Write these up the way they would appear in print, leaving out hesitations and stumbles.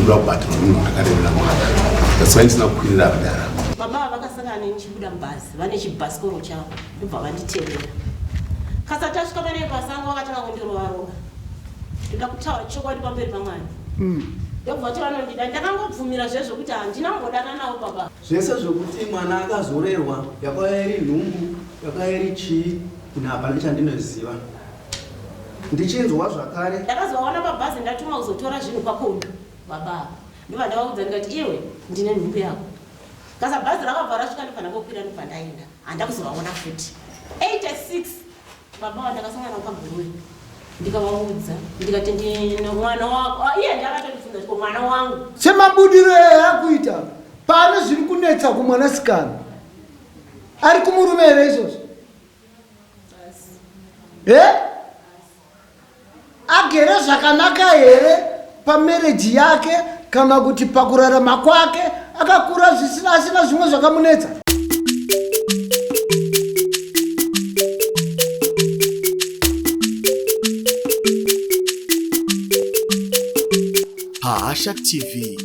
Ndinoda kubatirwa munhu ndakarerera mwana. That's why ndisina kukwirira kudara. Baba ava vakasangana neni ndichibuda mubhazi vane chibhasikoro chavo ndobva vanditevera. Kasati tasvika pane pasango vakatanga kundirova rova. Ndoda kutaura chokwadi pamberi paMwari. Ndobva vati vanondida ndakangobvumira zvezvo kuti handina kumbodana navo baba. Zvese zvekuti mwana akazorerwa yakauya iri nhumbu yakauya iri chii ini hapana chandinoziva. Ndichinzwa zvakare. Ndakazovaona pabhazi ndatumwa kuzotora zvinhu kwaKondo baba ava. Ndobva ndavaudza ndikati iwe ndine nhumbu yako. Kasa bhazi rakabva rasvika ndobva ndangokwira ndobva ndaenda. Handina kuzovaona futi. 86 baba ava ndakasangana navo paGuruve ndikavaudza ndikati ndine mwana wako. Ah, iye ndiye akatondibvunza kuti ko mwana wangu. Semabudiro eakuita pane zviri kunetsa kumwanasikana ari kumurume here izvozvo? He? Agere zvakanaka here pamereji yake kana kuti pakurarama kwake akakura zvisina asina zvimwe zvakamunetsa? Pahasha TV,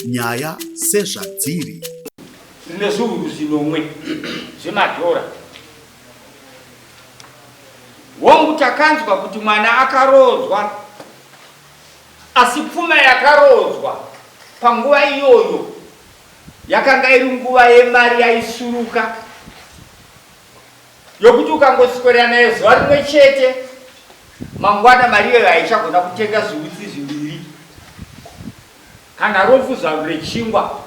nyaya sezvadziri. Rine zviuru zvinomwe zvemadhora. Hongu takanzwa kuti mwana akaroodzwa asi pfuma yakaroodzwa panguva iyoyo yakanga iri nguva yemari yaisuruka yokuti ukangoswera nayo zuva rimwe chete mangwana mari iyoyo haichagona kutenga zviutsi zviviri kana rofu zvaro rechingwa,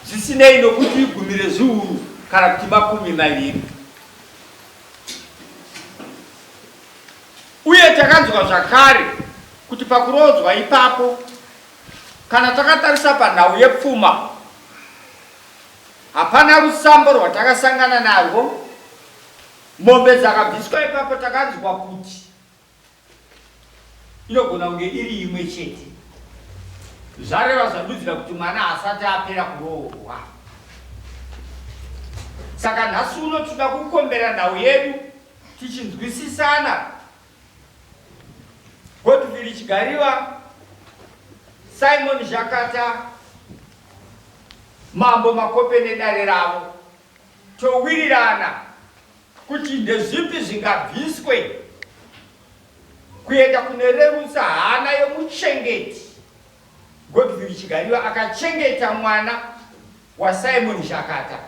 zvisinei nokuti igumi rezviuru kana kuti 20. Uye takanzwa zvakare kuti pakuroodzwa ipapo, kana takatarisa panhau yepfuma, hapana rusambo rwatakasangana narwo. Mombe dzakabviswa ipapo takanzwa kuti Inogona kunge iri imwe chete. Zvareva zvadudzira kuti mwana haasati apera kuroorwa. Saka nhasi uno tinoda kukombera nhau yedu tichinzwisisana. Godfrey Chigariva, Simon Zhakata, Mambo Makope nedare ravo towirirana kuti ndezvipi zvingabviswe kuenda kunorerutsa hana yomuchengeti Godfrey Chigariwa akachengeta mwana waSimon Zhakata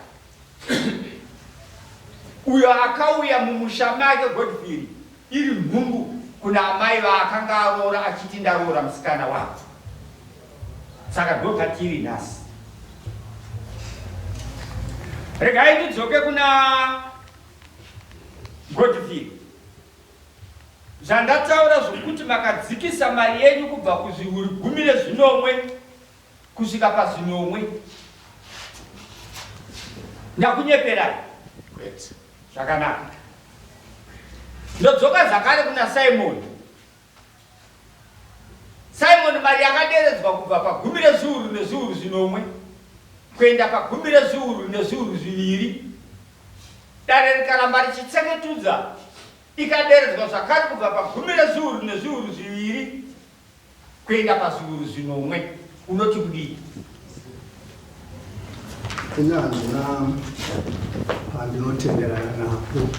uyo akauya mumusha make Godfrey iri nhumbu kuna amai vaakanga aroora achiti ndaroora musikana wako. Saka ndopatiri nhasi. Regai ndidzoke kuna Godfrey. Zvandataura zvokuti makadzikisa mari yenyu kubva kuzviuru 17 kusvika pazvinomwe. Ndakunyeperai? Kwete. Zvakanaka. Ndodzoka zvakare kuna Simon. Simon mari yakaderedzwa kubva pagumi rezviuru nezviuru zvinomwe kuenda pagumi rezviuru nezviuru zviviri. Dare rikaramba richitseketudza ikaderedzwa zvakare kubva pagumi rezviuru nezviuru zviviri kuenda pazviuru zvinomwe. Unoti kudii? Ini handina pandinotenderana napo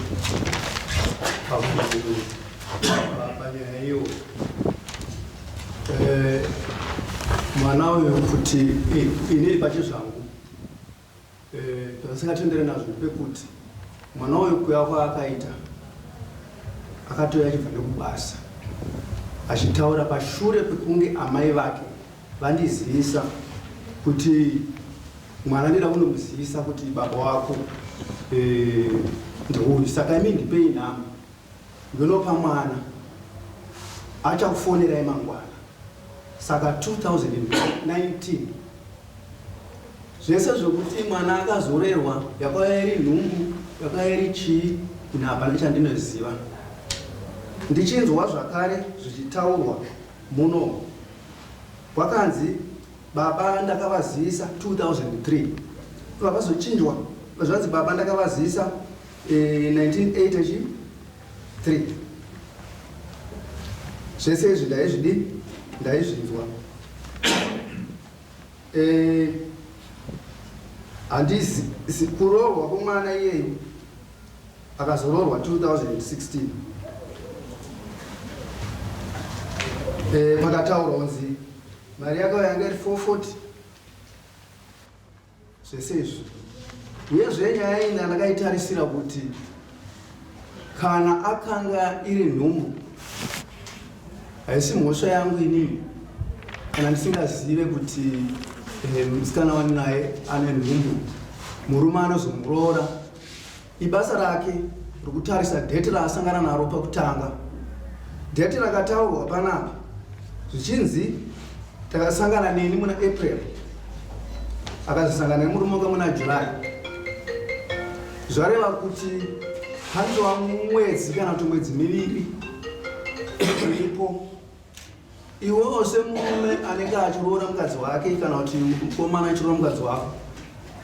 panyaya iyo. Eh, mwana uyu kuti ini pachezvangu Eh, zvasingatendere nazvo ndepekuti mwana uyu kuya kwaakaita akatouya achibva nekubasa achitaura pashure pekunge amai vake vandizivisa kuti mwana ndida kunomuzivisa kuti baba wako eh, ndeuyu saka imi ndipei nhamba ndonopa mwana achakufonerai mangwana saka 2019 Zvese zvekuti mwana akazorerwa yakauya iri nhumbu yakauya iri chii ini hapana chandinoziva. Ndichinzwa zvakare zvichitaurwa muno kwakanzi baba ndakavazivisa 2003 vakazochinjwa zvanzi baba ndakavazivisa eh, 1983 zvese izvi ndaizvidi ndaizvinzwa. Eh, handizi kuroorwa kwemwana iyeyu akazoroorwa 2016 eh, pakataurwa kunzi mari yakauya yanga iri 440 Zvese izvi uyezve nyaya iyi ndandakaitarisira kuti kana akanga iri nhumbu haisi mhosva yangu inini kana ndisingazive kuti eh, musikana wandinaye ane nhumbu murume anozomuroora Ibasa rake rokutarisa date raasangana naro pakutanga. Date rakataurwa panapa zvichinzi takasangana neni muna April akazosangana nemurume wake muna July. Zvareva kuti panotova mwedzi kana kuti mwedzi miviri iripo Iwewo semurume anenge achiroora mukadzi wake kana kuti mukomana achiroora mukadzi wako,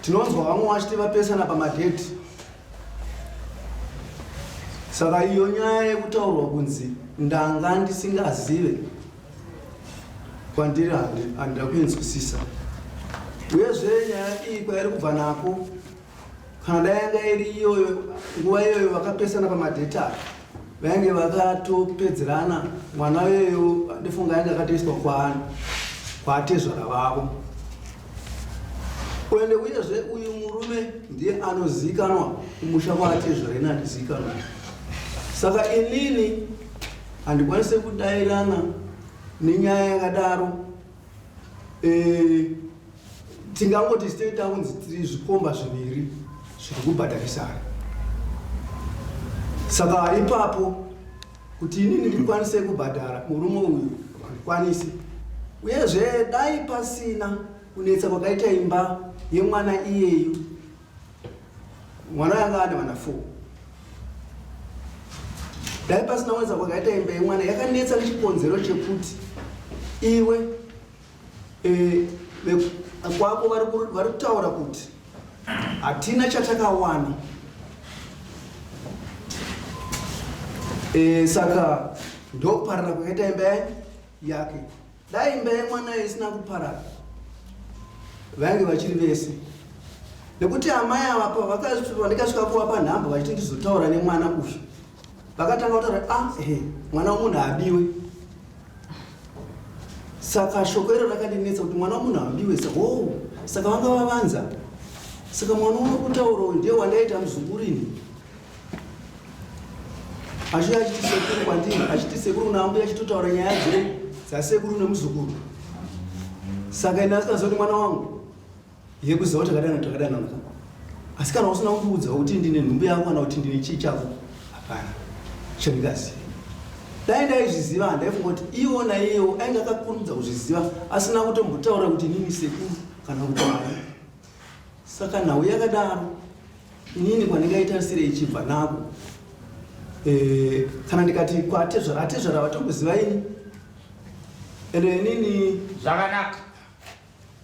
tinonzwa vamwe vachiti vapesana pamadheti. Saka iyo nyaya yekutaurwa kunzi ndanga ndisingazive kwandiri handida kuinzwisisa. Uyezve nyaya iyi kwairi kubva nako Kana dai yanga iri iyoyo nguva iyoyo vakapesana pamadheti aya vainge vakatopedzerana mwana iyoyo ndifunga ainge akatoiswa kwaani kwaatezvara vavo uende uyezve uyu murume ndiye anozivikanwa kumusha kwaatezvara ini handizivikanwa saka inini handikwanise kudairana nenyaya yakadaro Eh, tingangoti state takunzi tiri zvikomba zviviri zviri kubhadharisana saka ipapo kuti inini ndikwanise kubhadhara murume uyu handikwanisi uyezve dai pasina kunetsa kwakaita imba yemwana iyeyu mwana yanga ane vana 4 dai pasina kunetsa kwakaita imba yemwana yakanetsa nechikonzero chekuti iwe e, kwako vari kutaura kuti hatina chatakawana e, saka ndokuparara kwakaita imba yake Dai imba yemwana isina kuparara vainge vachiri vese nekuti amai ava pavakandikasvika kuvapa nhamba vachiti ndizotaura nemwana uyu vakatanga kutaura ah ehe mwana wemunhu haabiwe saka shoko iro rakandinetsa kuti mwana wemunhu haabiwe sa ho saka vanga vavanza saka mwana uno kutaura uyu ndiye wandaita muzukurini achiuya achiti sekuru kwandiri achiti sekuru naambuya achitotaura nyaya dze dzasekuru nemuzukuru saka ini asikaziva kuti mwana wangu yekuziva kuti takadana takadanana asi kana usina kundiudza kuti ndine nhumbu yako kana kuti ndine chii chako hapana chandingaziva dai ndaizviziva handaifunga kuti iwo naiyewo ainge akakurumidza kuzviziva asina kutombotaura kuti inini sekuru kana kuti mai Saka nhau yakadaro inini kwandingaitarisire ichibva nako eh, kana ndikati kwatezvara atezvara vatomboziva ini ende inini zvakanaka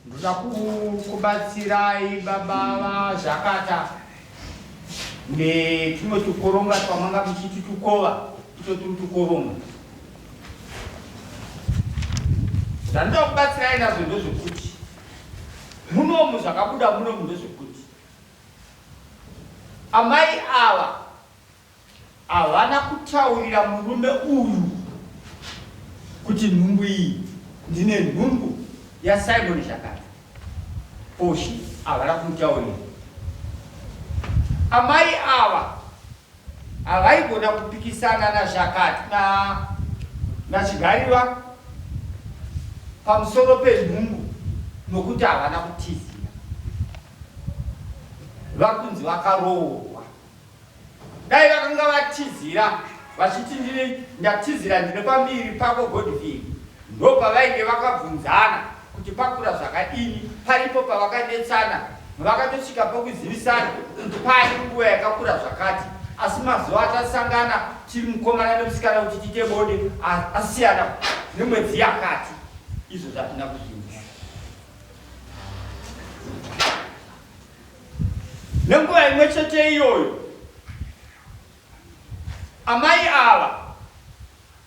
ndoda kubatsirai baba vazvakata netumwe tukoronga twamanga muchiti tukova ito turi tukoronga zvandinoda kubatsirai nazvo ndozvekuti Munomu zvakabuda munomu ndezvekuti amai ava havana kutaurira murume uyu kuti nhumbu iyi ndine nhumbu yaSimon Zhakata. Poshi havana kumutaurira. Amai ava Havaigona kupikisana naZhakati na naChigariva pamusoro penhumbu nokuti havana kutizira. Vakunzi vakaroorwa. Dai vakanga vatizira vachiti ndine ndatizira ndine pamiri pako Godfrey Ndopavainge vakabvunzana kuti pakura zvakadini, paripo pavakanetsana vakatosvika pokuzivisana kuti paani nguva yakakura zvakati, asi mazuva atasangana tiri mukomana nemusikana kuti tiite bonde asiyana nemwedzi yakati, izvo zvatina kuzvinzwa. Nenguva imwe chete iyoyo amai ava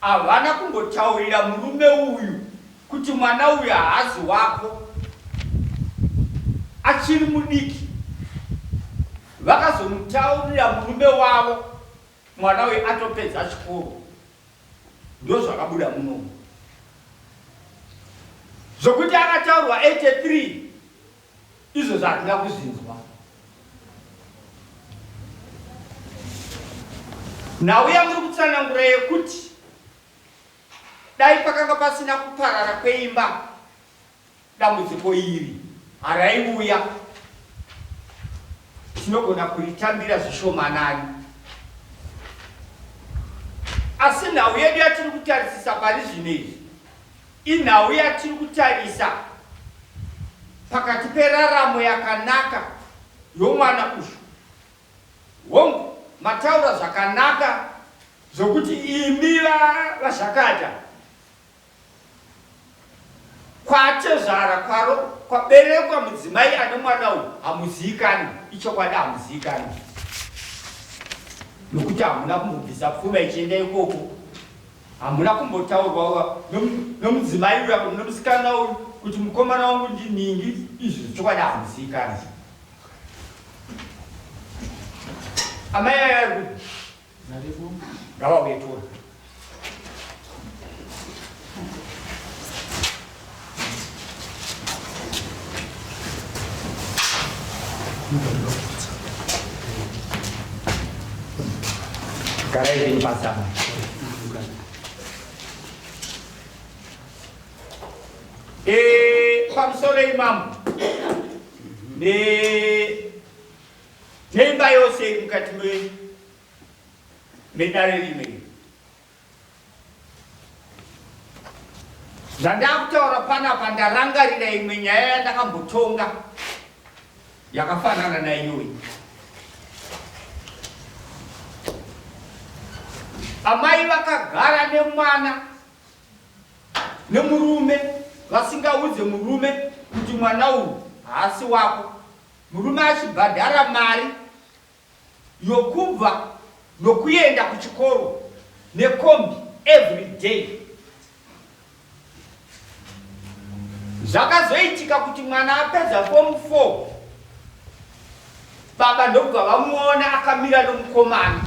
Havana kumbotaurira murume uyu kuti mwana uyu haazi wako. Achiri mudiki vakazomutaurira murume wavo mwana uyu atopedza chikoro ndozvakabuda munomu zvokuti akataurwa 83 izvozvo hatina kuzvinzwa nhau yamuri kutsanangura yekuti dai pakanga pasina kuparara kweimba Dambudziko iri haraiuya, tinogona kuritambira zvishomanani. Asi nhau yedu yatiri kutarisisa pari zvino izvi inhau yatiri kutarisa pakati peraramo yakanaka yomwana uyu. Hongu, mataura zvakanaka zvokuti imi vaZhakata Kwatezvara kwaro kwaberekwa mudzimai ane mwana uyu hamuziikanwi. Ichokwadi hamuziikanwi nokuti hamuna kumbobvisa pfuma ichienda ikoko, hamuna kumbotaurwa nomudzimai uyu nomusikana uyu kuti mukomana wangu ndinhingi. Izvi chokwadi hamuziikanwi. Amai aya ari kupi? Ngavauye tione. Garai zvenyu pasi apa. Eh, pamusoro imambo ne neimba yose iri mukati medare rino iri. Zvandakutaura panapa ndarangarira imwe nyaya yandakambotonga yakafanana naiyoyi. Amai vakagara nemwana nemurume vasingaudze murume kuti mwana uyu haasi wako. Murume achibhadhara mari yokubva nokuenda kuchikoro nekombi every day. Zvakazoitika kuti mwana apedza form 4 baba ndokubva vamuona akamira nomukomana.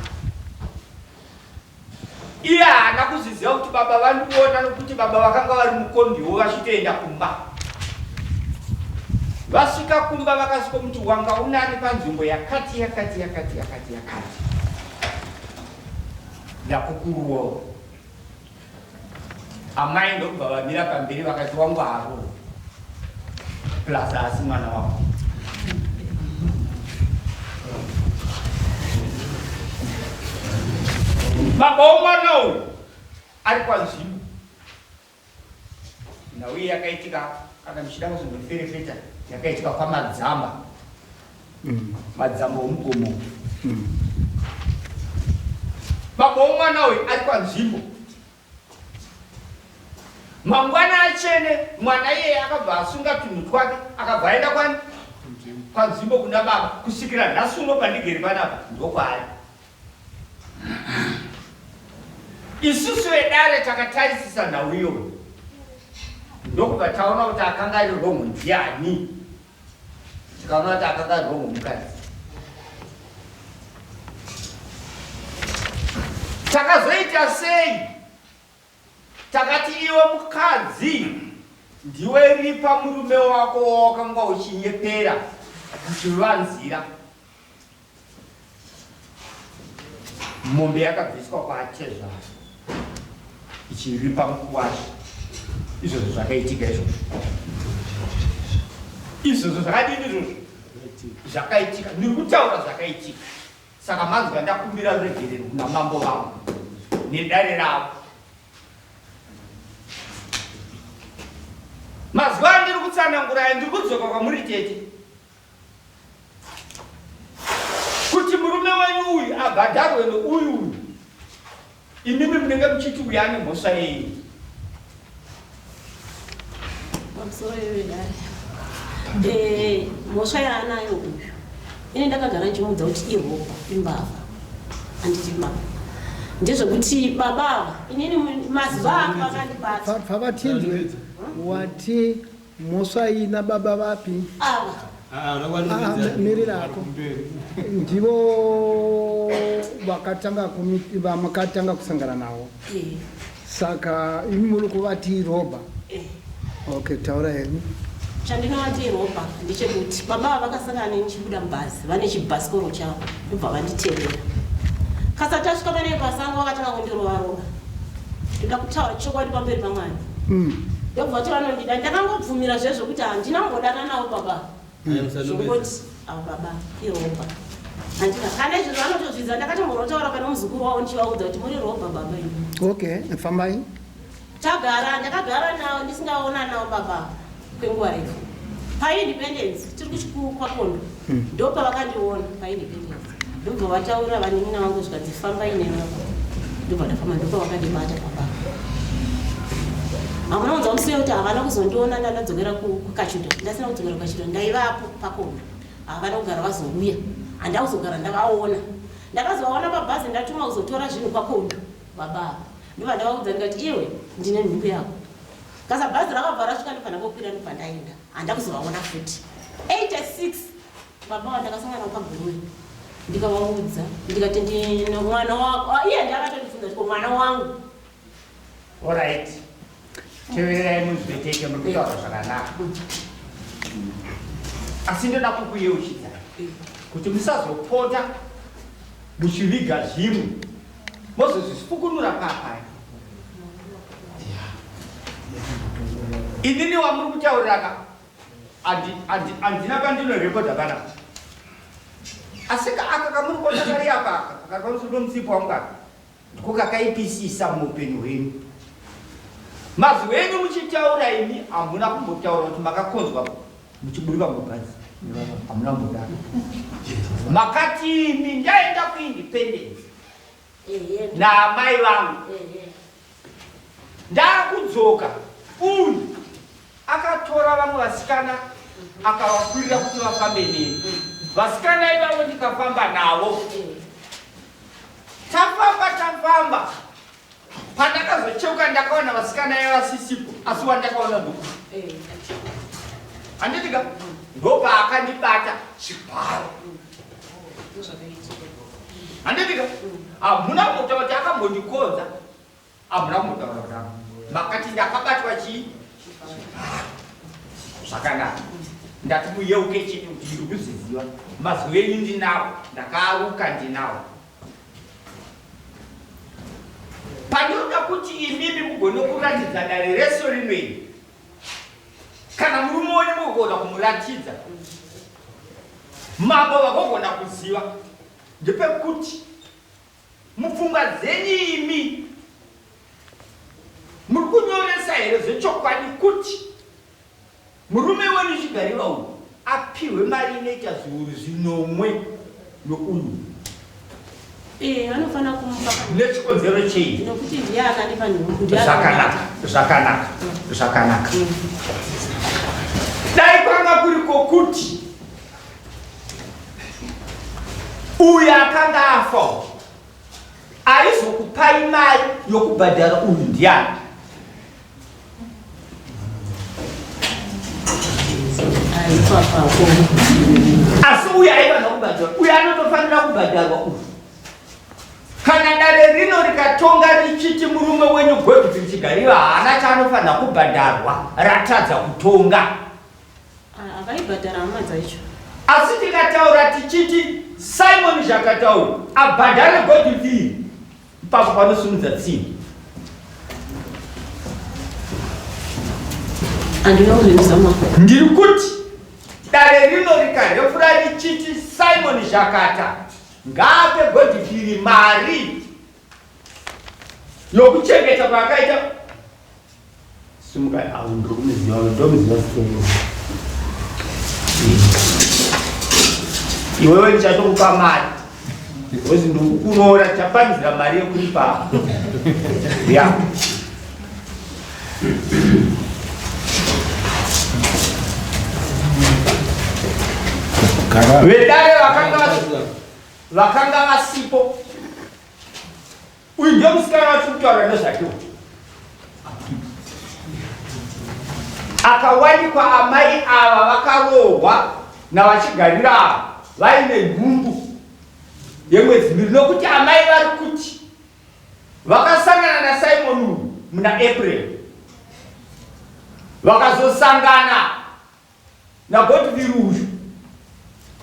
Iye haana kuzviziva kuti baba vandiona nokuti baba vakanga vari mukombiwo vachitoenda kumba. Vasvika kumba vakasvikomuti wanga unani panzvimbo yakati yakati yakati yakati yakati. Ndakukuruwawo. Amai ndokubva vamira pamberi vakati wangu harovi plus haasi mwana wako. Baba womwana uyu ari kwanzvimbo. Nhau iyi yakaitika kana muchida kuzondoferefeta yakaitika kwamadzamba. Madzamba omugomo. Baba womwana uyu ari kwanzvimbo. Mangwana achene mwana iyeye akabva asunga tunhu twake akabva aenda kwani kwanzvimbo kuna baba kusvikira nhasi uno pandigere panapa ndokwaari. Isusu vedare takatarisisa nhau iyoyo ndokubva taona kuti akanga ari wrong ndiani. Tikaona kuti akanga ari wrong mukadzi. Takazoita sei? Takati iwe mukadzi ndiwe ripa murume wako wawakanga uchinyepera uchivanzira. Mombe yakabviswa kwaatezvara ichiripa mukuwasha. Izvozvo zvakaitika izvozvo. Izvozvo zvakadini izvozvo? Zvakaitika. Ndiri kutaura zvakaitika. Saka manzwa ndakumbira ruregerero kuna mambo vangu nedare ravo. Mazuva andiri kutsanangura aya ndiri kudzoka kwamuri tete. Kuti murume wenyu uyu abhadharwe neuyu uyu imimi munenge muchiti uyu ane mhosva yei? Pamusoro yedare eh, mhosva yaanayo uyu ini ndakagara ndichimuudza kuti iropa imbavha handiti baba ndezvekuti baba ava inini mazuva avo akandibata Pavatinzwe wati mhosva iyi nababa vapi? Ava. Ah, mirira ako ndivo vakatanga vamakatanga kusangana navo eh. saka imi muri kuvati roba eh. okay taura henyu chandinovati roba ndechekuti baba ava vakasangana neni chibuda mubhazi vane chibhasikoro chavo ndobva vanditevera kasati asvika pane pasango vakatanga kundirova rova ndoda kutaura chokwadi pamberi pamwari mm. ndobva vati vanondida ndakangobvumira zvezvo kuti handina kumbodana navo baba mm. zvongoti ava baba iropa handina kana izvozvo vanotozvidza ndakatomborotaura pane muzukuru wavo ndichivaudza kuti muri ropa baba imi okay fambai Tagara, ndakagara navo ndisingaona navo baba kwenguva refu. Paindependence tiri kuchikuru kwakondo hmm. ndopavakandiona paindependence ndobva vataura vanin'ina vangu zvikanzi fambai navo ndobva ndafamba ndopavakandibata baba. Hamuna kunzwa musi kuti havana kuzondiona ndandadzokera kukachuta ndasina kudzokera kukachuta ndaivapo pakondo havana kugara vazouya handina kuzogara ndavaona ndakazovaona pabhazi ndatuma kuzotora zvinhu kwakondo baba Ndobva ndavaudza ndikati iwe ndine nhumbu yako. Kasa bhazi rakabva rasvika ndobva ndangokwira ndobva ndaenda. Handina kuzovaona futi. 86 baba vandakasangana navo paGuruve ndikavaudza ndikati ndine mwana wako. Ah, iye ndiye akatondibvunza kuti ko mwana wangu. Alright. Teverai munzwe tete muri kutaura zvakanaka. Asi ndoda kukuyeuchidza kuti musazopota muchiviga zvimwe mozozvifukunura papaya inini wamuri kutauriraka handina pandinorekodha panapa asi aka kamuri kuona kari apa aka kari pamusoro pemutsipo wangu aka ndiko kakaipisisa muupenyu hwenyu mazwi enyu muchitaura imi hamuna kumbotaura kuti makakonzwa muchiburuka mubhazi hamuna kumbodaro makati imi ndaenda kuindependence naamai vangu ndakudzoka uyu akatora vamwe vasikana akavakwirira kuti vafambe neni vasikana ivavo ndikafamba navo tafamba tafamba pandakazocheuka ndakaona vasikana yavasisipo asi wandakaona ndoku handitika ndopaakandibata chibharo handitika hamuna kumbotaura kuti akambondikonza hamuna kumbotaura kudaro makati ndakabatwa chii zvakanaka ndati muyeuke chete kuti ndiri kuzviziva mazwi enyu ndinawo ndakaaruka ndinawo Pandinoda kuti imimi mugone kuratidza dare reso rino iri, kana murume wenyu mugogona kumuratidza, mambo vagogona kuziva, ndepekuti mupfungwa dzenyu imi muri kunyoresa here zvechokwadi kuti Murume wenyu Chigariva uyu apihwe mari inoita zviuru zvinomwe nouyu. Eh, vanofanira kumupa nechikonzero chei? Nokuti ndiye akandipa nhumbu. Zvakanaka, zvakanaka, zvakanaka. Dai kwanga kuri kokuti uyu akanga afa aizokupai mari yokubhadhara uyu ndiani? Asi uyu aifanira kubhadharwa, uyu anotofanira kubhadharwa uyu. Kana dare rino rikatonga richiti murume wenyu Godfrey Chigariva haana chaanofanira kubhadharwa, ratadza kutonga. Akaibhadhara hama dzacho. Asi tikataura tichiti Simon Zhakataura abhadhare Godfrey Ipapo panosimudza tsinhi. Handina kuzvinzwa ma. Ndiri kuti dare rino rikarefura richiti Simon Zhakata ngaape Godfrey mari yokuchengeta kwaakaita Simukai avo ndiri kumuziva ndomuziva sei. Iwewe ndichatokupa mari. Because ndikukuroora tichapanzira mari yekuripa. Ya. Vedare vakanga vasipo. Uyu ndiye musikana watiri kutaura nezvake uyu. Akawanikwa amai ava vakarohwa. naVaChigarira ava vaine nhumbu yemwedzi miviri nokuti amai vari kuti vakasangana naSimon uyu muna April vakazosangana naGodfrey uyu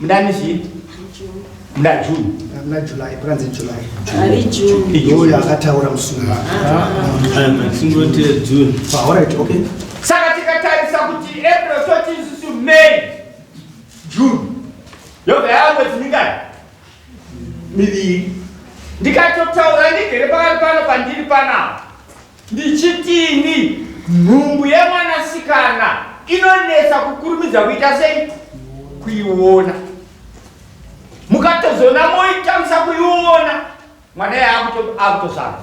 muna nizvii muna June muna July pakanzi July Ari June. iyoyo akataura musungwa Singoti June. Ah, alright okay saka tikatarisa kuti April toti isusu May June yobva yava mwedzi mingani miviri ndikatotaura ndigere pakati pano pandiri panapa ndichitini nhumbu yemwanasikana inonetsa kukurumidza kuita sei kuiona mukatozoona moitamisa kuiona mwana iye akutozvarwa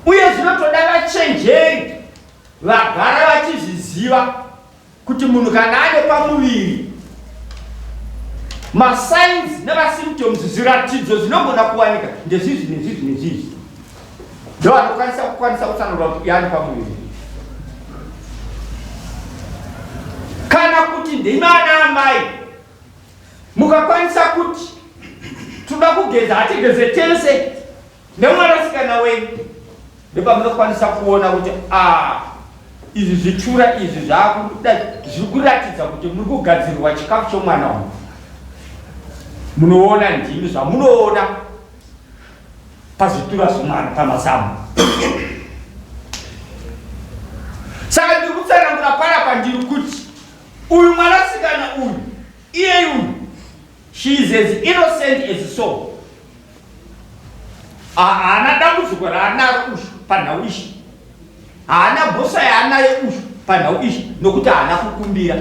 uye zvinotoda vachenjeri vagara vachizviziva kuti munhu kana ane pamuviri masigns nemasymptoms zviratidzo zvinogona kuwanika ndezvizvi nezvizvi nezvizvi ndo anokwanisa kukwanisa kutsanangura kuti yaane pamuviri kana kuti ndimi ana amai mukakwanisa kuti toda kugeza hatigeze tese nemwanasikana wenyu ndopamunokwanisa kuona kuti a izvi zvitura izvi zvakuda zviri kuratidza kuti muri kugadzirwa chikafu chomwana uyu munoona ndimi zvamunoona pazvitura zvomwana pamazamu saka ndiri kutsanangura panapa ndiri kuti uyu mwanasikana uyu iyeyu uyu she is as innocent as so haana dambudziko raanaro uyu panhau ishi haana mhosva yaanayo uyu panhau ishi nokuti haana kukumbira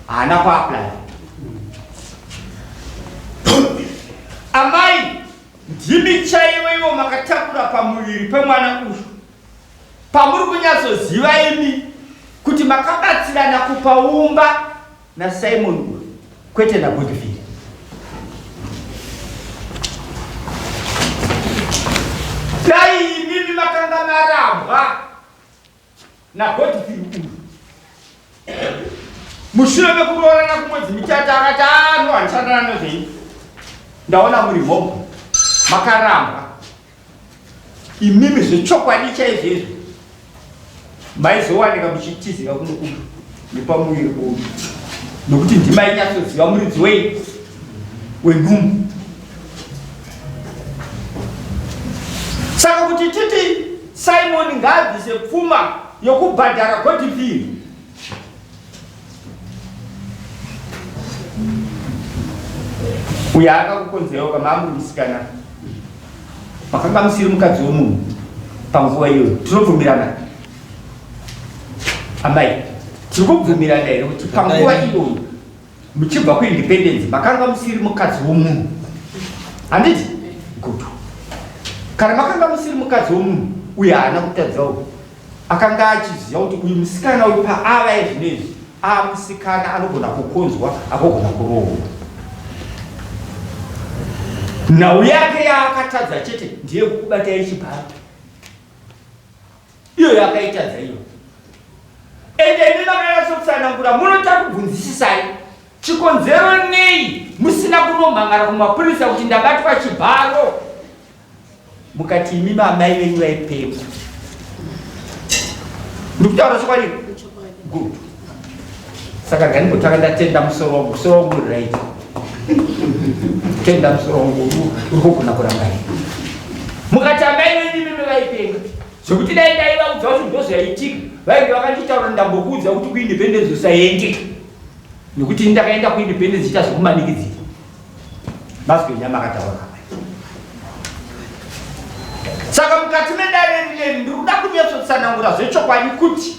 haana kuapply amai ndimi chaivo ivo makatakura pamuviri pemwana uyu pamuri kunyatsoziva imi kuti makabatsirana kupaumba naSimon uyu kwete naGodfrey dai imimi makanga marambwa naGodfrey uyu mushure mekuroorana kumwedzi mitatu akati ano handichandana nezvei ndaona muri mhombo makarambwa imimi zvechokwadi chaizvo izvo maizowanika muchitizira kuno kuno nepamuviri uyu nokuti ndimainyatsoziva muridzi wei wenhumbu saka kuti titi Simon ngaabvise pfuma yokubhadhara Godfrey uyo akakukonzerawo kama muri musikana makanga musiri mukadzi womunhu panguva iyoyo tinobvumirana amai tiri kubvumirana here kuti panguva iyoyo muchibva kuindependence makanga musiri mukadzi womunhu handiti good kana makanga musiri mukadzi womunhu uyo haana kutadzawo akanga achiziva kuti uyu musikana uyu paava ezvinezvi amusikana anogona kukonzwa akogona kurohwa nhau yake yaakatadza chete ndiye kukubatai chibharo iyo yakaitadza iyo ende imi makanyatsotsanangura munota kubvunzisisai chikonzero nei musina kunomhangara kumapurisa kuti ndabatwa chibharo mukati imi mamai venyu vaipenga ndikutaura chokwadi good saka gandimbotanga ndatenda musoro wangu musoro wangu uri right tenda musoro wangu uri kugona kurangarira mukati amai venyu imimi vaipenga zvekuti dai ndaivaudza kuti ndozvaitika vainge vakanditaura ndambokuudza kuti kuindependence usaende nekuti ndakaenda kuindependence ita zvekumanikidzira mazwi enyama akataura saka mukati medare rineri ndiri kuda kunyatsotsanangura zvechokwadi kuti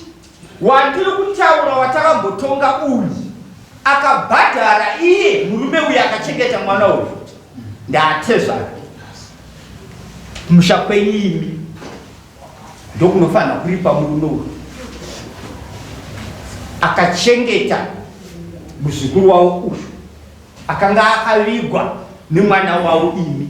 wandiri kutaura watakambotonga uyu akabhadhara iye murume uyu akachengeta mwana uyu ndaatezvara kumusha kwenyu imi ndokunofanira kuripa murume uyu akachengeta muzukuru wavo uyu akanga akavigwa nemwana wavo imi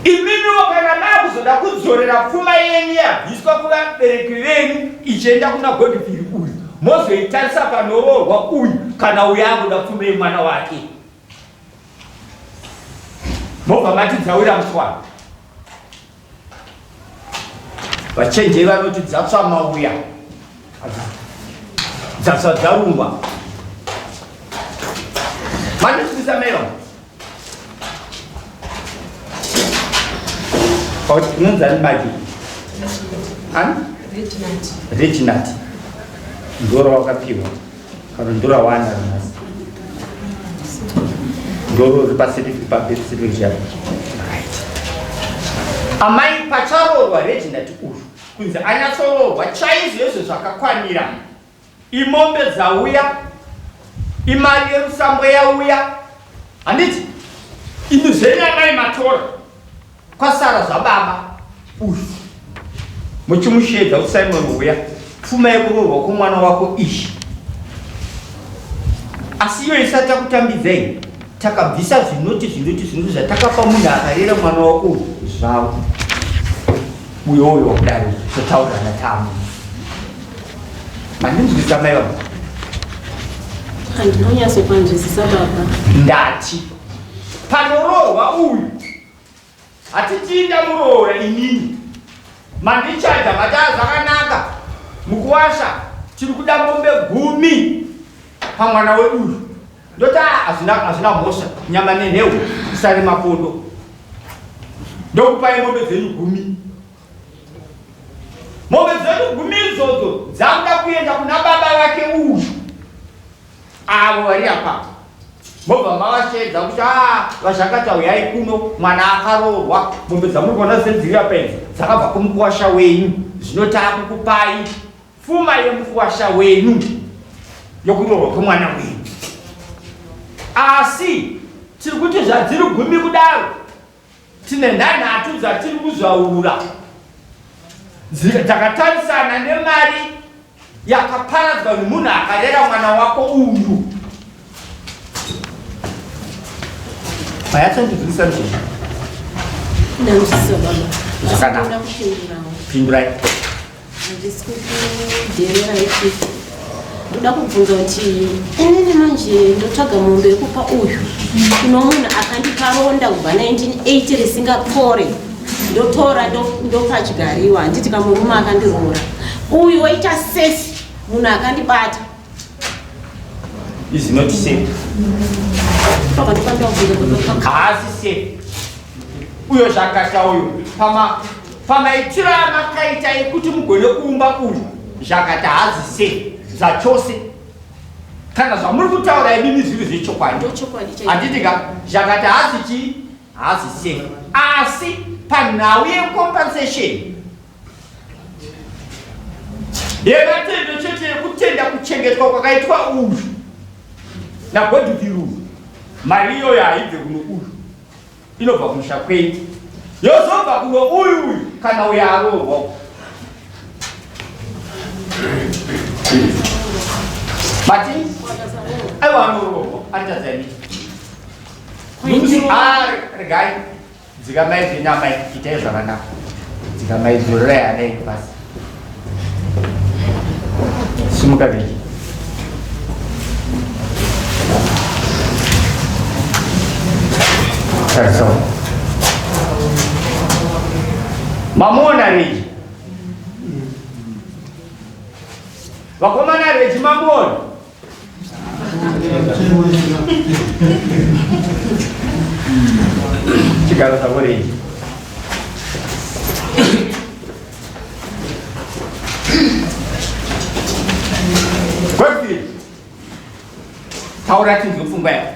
imimiwo kana makuzoda kudzorera pfuma yenyu yabviswa kuvabereki venyu ichienda kuna Godfrey uyu Mozoitarisa panoroorwa uyu kana uyu akuda pfuma yemwana wake. Mobva mati dzawira muswana. Vachenjeri vanoti dzatsva mauya. Dzatsva dzarungwa. Mandisvisa mai vangu. Unonzani manje? Ani? Reginald. Reginald. Ndoro wakapiwa. Kana ndoro wana nhasi. Ndoro riri pacertificate pa birth certificate yako. Right. Amai pacharoorwa Reginald uyu kunzi anyatsoroorwa chaizvo izvo zvakakwanira. Imombe dzauya, imari yerusambo yauya, handiti? Imi zvenyu amai matora, kwasara zvababa uyu. Muchimusheedza kuti Simon uya, pfuma yekuroorwa kwomwana wako iyi. Asi iyo isati takutambidzai, takabvisa zvinoti zvinoti zvinoti zvatakapa munhu akarera mwana wako uyu zvavo. Uyo uyo wakudai zvataurirana tamu. Mandinzwisisa mai vangu? Handinonyatsopanzwisisa baba. Ndati panorohwa uyu hatiti ndamuroora inini mandichaja mataa zvakanaka mukuwasha tiri kuda mombe gumi pamwana wedu uyu ndoti hazvina hazvina mhosva nyama nenheu isare mapondo ndokupai mombe dzenyu gumi Mombe dzedu gumi idzodzo dzakuda kuenda kuna baba vake uyu avo vari apa mobva mavasheedza kuti a ah, vazhakata uyai kuno mwana akaroorwa mombe dzamuri kuona sedziri apa idzi dzakabva kumukuwasha wenyu zvino taakukupai pfuma yemukuwasha wenyu yokuroorwa kwemwana wenyu asi tiri kuti zvadziri gumi kudaro Tine nhanhatu dzatiri kuzvaura dzakatarisana nemari yakaparadzwa nemunhu akarera mwana wako uyu. Mayatsondibvisa mzvizvi. Ndamzwisisa baba. Zvakanaka. Pindurai. Handisi kukudherera ipi. Ndoda kubvunza kuti inini manje ndotsvaga mombe yekupa uyu kuno munhu akandipa ronda kubva 1980 risingapore ndotora ndopa chigariwa handiti kamurume akandiroora uyu woita sesi munhu akandibata is not safe haasi safe uyo zvakata uyo pama pamaitiro amakaita ekuti mugone kuumba uyu zvakata haazi safe zvachose kana zvamuri kutaura imimi zviri zvechokwadi handiti ka zvakati haazi chii haazi safe asi panhau yecompensation yematendo chete yekutenda kuchengetwa kwakaitwa uyu nagodhiviru mari iyoyo haibve kuno uyu inobva kumusha kwenyu yozobva kuno uyu uyu kana uyo aroorwa mati aiwa anoroorwa atadzaini regai Dzikamai zvenyu amai, itai zvakanaka. Dzikamai zororai hana yenyu pasi. Simuka Viki. Tarisa. Mamuona Reji? Vakomana Reji mamuona? Chigaro chako reji. Godfrey. Taura tinzwe pfungwa yako.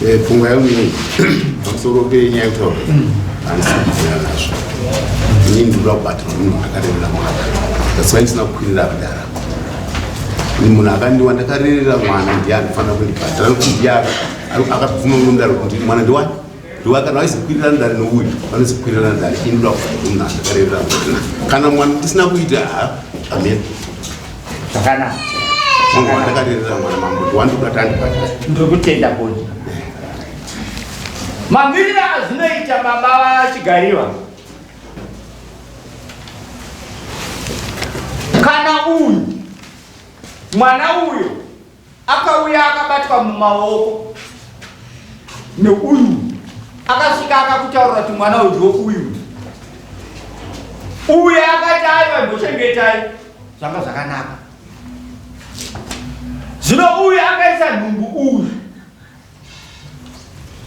Eh, pfungwa yangu inei pamusoro penyaya yekutaura handisi kubvira nazvo ini ndinoda kubatirwa munhu akarerera mwana that's why ndisina kukwirira kudara ni munhu akandiwa ndakarerera mwana ndiye anofanira kundibhadhara nokuti ndiye akabvuma munomudaro kuti mwana ndiwani ndiwa kana vaizokwirira ndare nouyu vanozokwirira ndare ini ndoda kubhadhara munhu andakarerera mwana kana mwana ndisina kuita amen Zvakanaka. Wangu wandakarerera mwana mambo ndiwandikuda tandibata. Ndiri kutenda bodi. Mamiriro azvinoita baba vaChigariwa. Mwana uyu mwana uyu akauya akabatwa mumaoko neuyu akasvika akakutaurira kuti mwana uyu ndiwo uyu uyu akati aiwa mbochengetai zvanga zvakanaka zvino uyu akaisa nhumbu uyu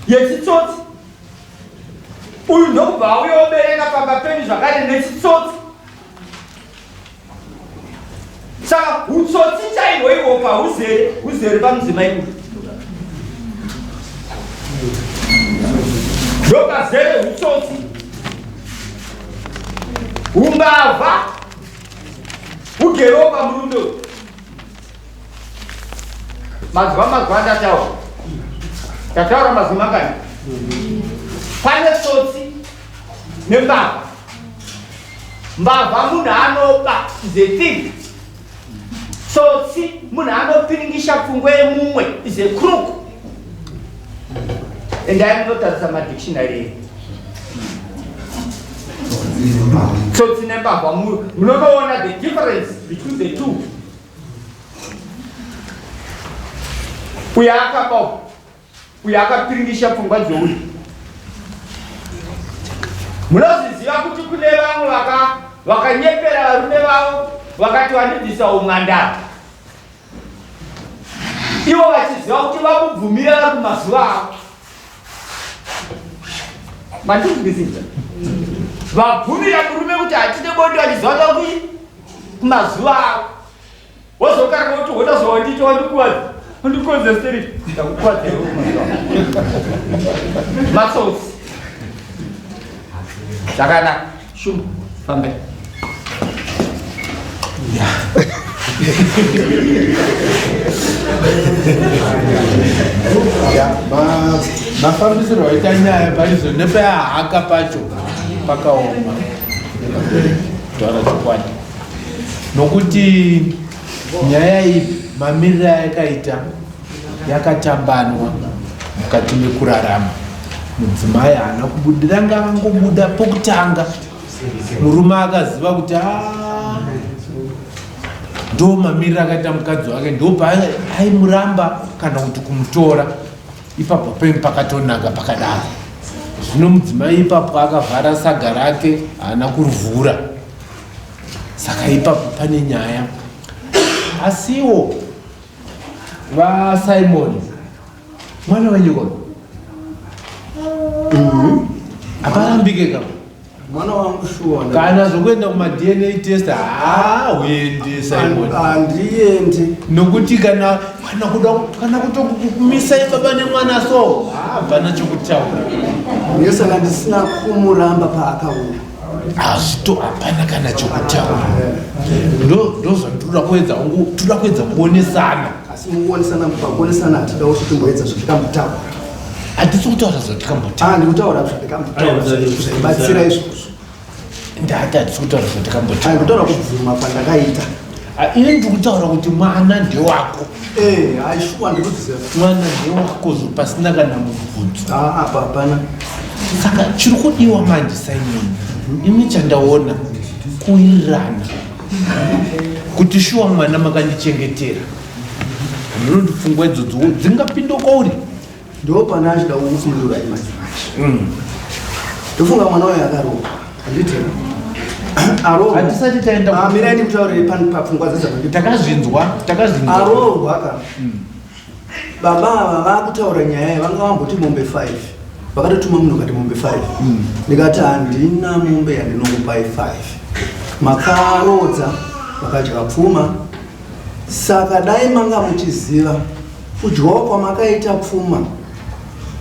yechitsotsi uyu ndokubva auya obereka pamba penyu zvakare nechitsotsi saka utsotsi chaihwo ihwo pahuzere huzere pamudzimai uyu ndopazere utsotsi umbavha ugerewo pamurume uyu Mazuva mazuva ndataura. Tataura mazuva mangani? Pane tsotsi nembavha. Mbavha munhu anoba is a thief. Tsotsi munhu anopiringisha pfungwa yemumwe is a crook. Endai munotarisa madictionary enyu. Tsotsi nembavha munonoona the difference between the two. Uyo akaba uyo akapiringisha pfungwa dzeuyu. Munozviziva kuti kune vamwe vakanyepera varume vavo vakati vandibvisa umhandara ivo vachiziva kuti vamubvumira vari kumazuva avo. Mandinzwisisa? Vabvumira murume kuti hatide bonde vachiziva kuti kumazuva avo. Wozokarira kuti wotazowanditi wandikuvadza wandikuvadza stereki ndakukuvadza iwe kumazuva matsotsi zvakanaka shumba fambai. Mafambisirwo aita nyaya parizo nepayahaka pacho pakaoma kutaura chokwadi nokuti nyaya iyi mamiriro ayakaita yakatambanwa mukati mekurarama mudzimai haana kubudira ngavangobuda pokutanga murume akaziva kuti ah, ndo mamiriro akaita mukadzi wake ndopaayimuramba kana kuti kumutora ipapo pemi pakatonaka pakadaro zvino mudzimai ipapo akavhara saga rake haana kuruvhura saka ipapo pane nyaya asiwo vasimon mwana wenyu kono aparambike ka mwana wangu shuwa kana zvokuenda kumadna test hauendi simon handiendi nokuti kana kana kuda kana kutokumisai baba nemwana so hapana chokutaura ndosaka ndisina kumuramba paakauya hazvito hapana kana chokutaura ndozvandinoda kuedza toda kuedza kuonesana asi mukuonesana pakuonesana hatida kuti timboedza zvatikambotaura hatisi kutaura zvatikambotaura ah, ndikutaura zvatikambotaura zvaibatsira izvozvo ndati hatisi kutaura zvatikambotaura ndikutaura kubvuma kwandakaita ah, ini ndiri kutaura kuti mwana ndewako eh, aishuwa ndikuziva mwana ndewako pasina kana mubvunzo ah, apa hapana saka chiri kudiwa manje simon imi chandaona kuwirirana kuti shuwa mwana makandichengetera ndinoti pfungwa idzodzo dzingapinda kwauri ndo pana achida kukufundura manje manje mm. ndofunga mwana uyo akarohwa handiti arohwa hatisati taenda ah, mirai ndikutaurire papfungwa dzedzaa takazvinzwa takazvinzwa arohwa ka mm. Baba ava vakutaura nyaya iyi vanga vamboti mombe 5 vakatotuma munhu kati mombe 5 mm. ndikati handina mombe yandinokupai 5 makaroodza makadya pfuma saka dai manga muchiziva kudyawo kwamakaita pfuma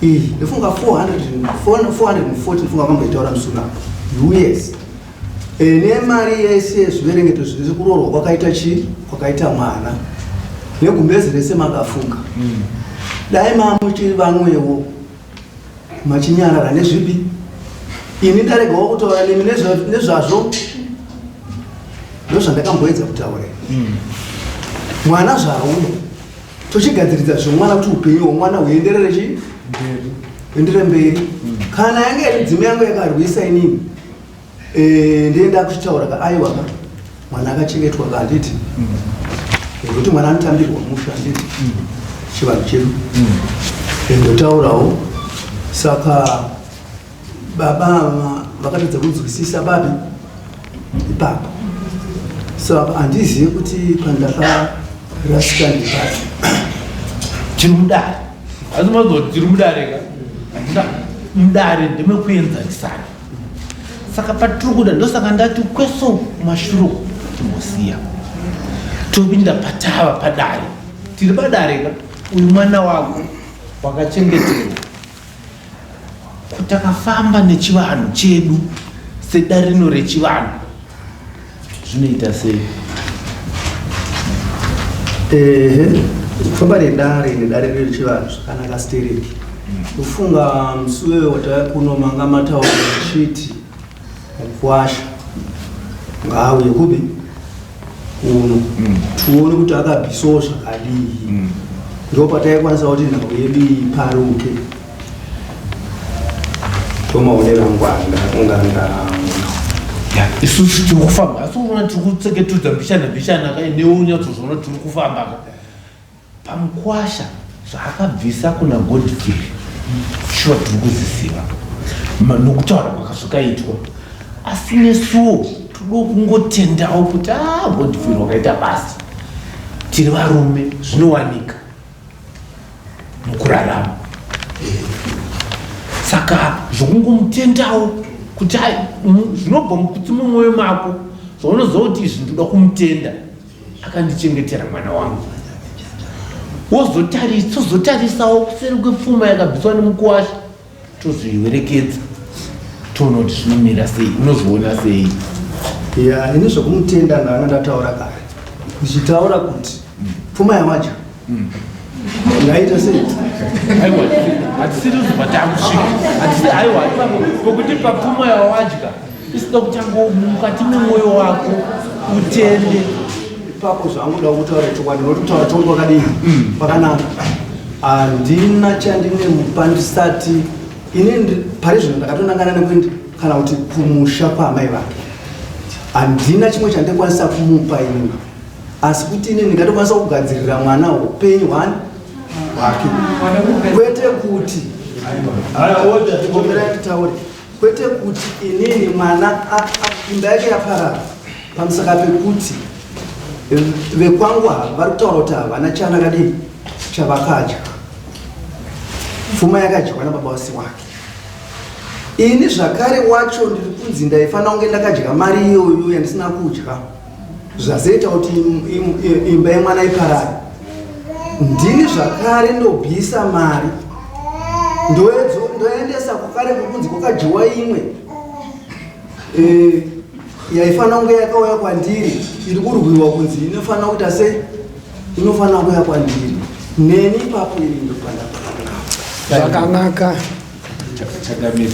iyi ndofunga 440 ndofunga vakamboitaura musuna us E, nemari yese yezviverengeto zvese kuroorwa kwakaita chii kwakaita mwana negumbezi rese makafunga mm. dai mamuchiri vamwewo machinyarara nezvipi ini ndaregawo kutaura nemi nezvazvo ndozvandakamboedza kutaura mm. mwana zvauya tochigadziridza zvemwana kuti upenyu hwemwana huenderere chii huenderere mberi mm. kana yange iri dzimu yangu yakarwisa inini Eh, ndiye ndakuchitaura ka aiwa ka Mwana akachengetwa ka handiti? Nekuti mwana anotambirwa musha handiti? Chivanhu chedu. Ndotaurawo saka baba ava vakatadza kunzwisisa babi ipapo. Saka handizivi kuti pandakarasika ndepapi. Tiri mudare. Asi mazoti tiri mudare ka? Handina mudare ndemekuenzanisana. Saka patiri kuda ndosaka ndati kweso kumashure uku timbosiya. Topinda patava padare. Tiri padare ka? Uyu mwana wako wakachengeterwa. Takafamba nechivanhu chedu sedare rino rechivanhu zvinoita sei? Ehe, kufamba nedare nedare rechivanhu zvakanaka stereki. Kufunga musi wewe watauya kuno manga mataura muchiti mukwasha ngaauye kupi kuno mm. tione kuti akabvisawo zvakadii mm. ndo pataikwanisa kuti nhau yedu iparuke tomaonero angu anga ndaona isusu tiri kufamba asi unoona tiri kutseketudza mbichana mbichana ka newe unyatsozviona tiri kufamba ka Pamukwasha zvaakabvisa kuna Godfrey shuwa tiri kuziziva nokutaura kwakazvakaitwa asi nesuwo toda kungotendawo kuti a ah, Godfrey wakaita basa tiri varume zvinowanika mukurarama saka zvokungomutendawo kuti zvinobva mukutsi mumwoyo mako zvaunoziva kuti izvi ndoda kumutenda akandichengetera mwana wangu wozotarisawo kuseri kwepfuma yakabviswa nemukuwasha tozviwerekedza toona kuti zvinomira sei unozviona sei ya ini zvekumutenda ndanga ndataura kare ndichitaura kuti pfuma yamadya Ndaita sei? Aiwa, hatisiri kuzobva takusvika. Hatisi aiwa, ipapo pokuti papfuma yawadya isida kutanga mukati memwoyo wako utende. Ipapo zvangu da kutaura chokwadi, nokuti kutaura chokwadi kwakadii? Mm. Kwakanaka. Handina chandine mupa ndisati ini pari zvino ndakatonangana nekuenda kana kuti kumusha kwaamai vake. Handina chimwe chandikwanisa kumupa inini. asi kuti ini ndingatokwanisa kugadzirira mwana upenyu hwani hwake kwete kuti omerai nditaure kwete kuti inini mwana imba yake yaparara pamusaka pekuti vekwangu ava vari kutaura kuti havana chana kadii chavakadya pfuma yakadyiwa nababa wasi wake ini zvakare wacho ndiri kunzi ndaifanira kunge ndakadya mari iyoyo yandisina kudya zvazoita kuti imba yemwana iparare ndini zvakare ndobvisa mari ndoendesa kwakare kukunzi kwakadyiwa imwe e, yaifanira kunge yakauya kwandiri iri kurwiwa kunzi inofanira kuita sei inofanira kuuya kwandiri neni ipapo iri ndopanda zvakanaka Chakamira.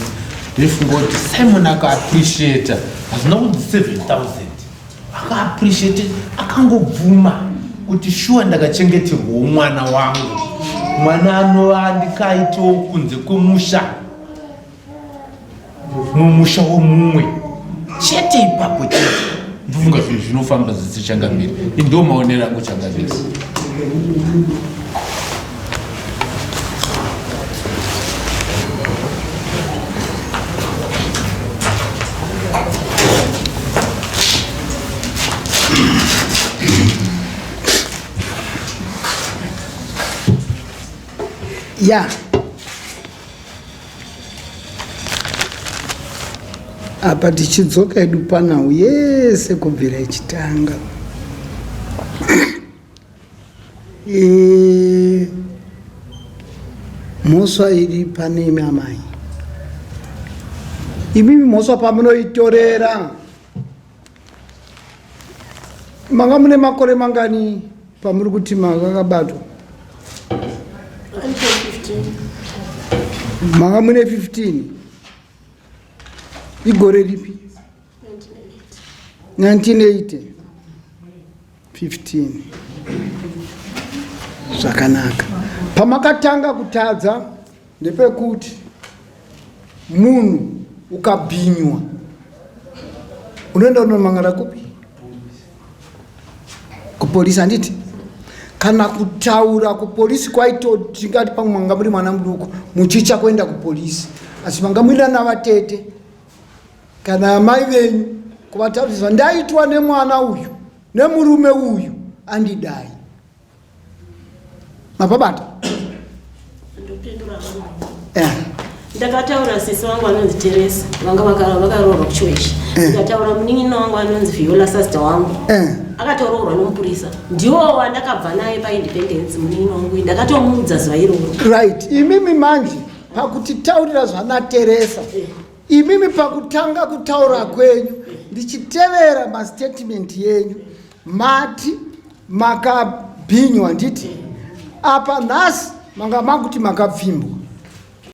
Ndofunga kuti Simon akaappreciata hazvina kunzi 7000 akaappreciate akangobvuma kuti shuwa ndakachengeterwawo mwana wangu mwana anova andikaitewo kunze kwemusha mumusha womumwe chete ipapo chete ndofunga zvinhu zvinofamba zvese changamire ndo maonero angu changamire ya apa tichidzoka hedu panhau yese kubvira ichitanga e, mhosva iri pane imi amai imimi mhosva pamunoitorera Manga mune makore mangani pamuri kuti makakabatwa? Manga mune 15. Igore ripi? 1980. 15. Zvakanaka. Pamakatanga kutadza ndepekuti munhu ukabhinywa unoenda unomangara kupi? Kupolisi handiti? Kana kutaura kupolisi kwaito tingati pamwe manga muri mwana muduku muchicha kuenda kupolisi, asi manga muina navatete kana amai venyu kuvataurisa ndaitwa nemwana uyu nemurume uyu andidai. Mapabata? Ndopindura eh. Ndakataura sisi wangu anonzi Teresa vanga vakaroorwa kuchiweshi. Eh. Ndikataura munin'ina wangu anonzi Viola sister wangu. Eh. Akatoroorwa nomupurisa. Ndiwo wandakabva naye paIndependence munin'ina wangu. Ndakatomuudza zuva iroro. Right. Imimi manje pakutitaurira zvana Teresa. Imimi pakutanga kutaura kwenyu ndichitevera mastatement yenyu mati makabhinywa nditi apa nhasi manga makuti makapfimbwa.